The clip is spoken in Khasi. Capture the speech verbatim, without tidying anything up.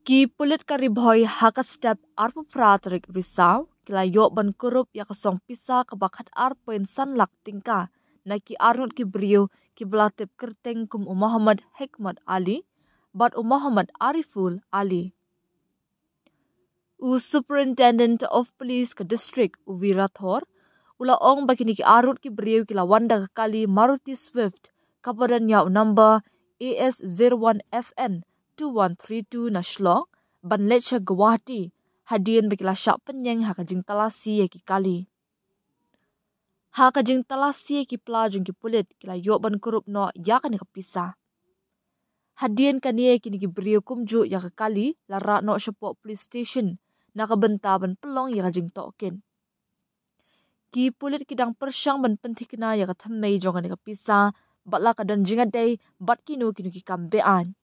Ki pulit ka Ri Bhoi ha ka step arphew phra tarik Risaw ki la ïoh ban kurup ïa ka song pisa kaba khat ar point san lak tyngka na ki arngut ki briew kiba la tip kyrteng kum u Mohammad Hikmat Ali bad u Mohammad Ariful Ali. U Superintendent of Police ka district, u V Rathore, u la ong ba kine ki arngut ki briew ki la wan da ka kali Maruti Swift kaba don ïa u number A S zero one F N two one three two na Shillong ban leit sha Guwahati, hadien ba ki la shah pynïeng ha ka jingtalasi ïa ki kali. Ha ka jingtalasi ïa ki pla jong ki pulit ki la ïoh ban kurup noh ïa kane ka pisa. Hadien kane, kine ki briew kumjuh ïa ka kali la rah noh shapoh police station na ka bynta ban pynlong ïa ka jingtohkit. Ki pulit ki dang pyrshang ban pynthikna ïa ka thymmei jong kane ka pisa bad la ka don jingïadei bad kino kino ki kam be-aiñ.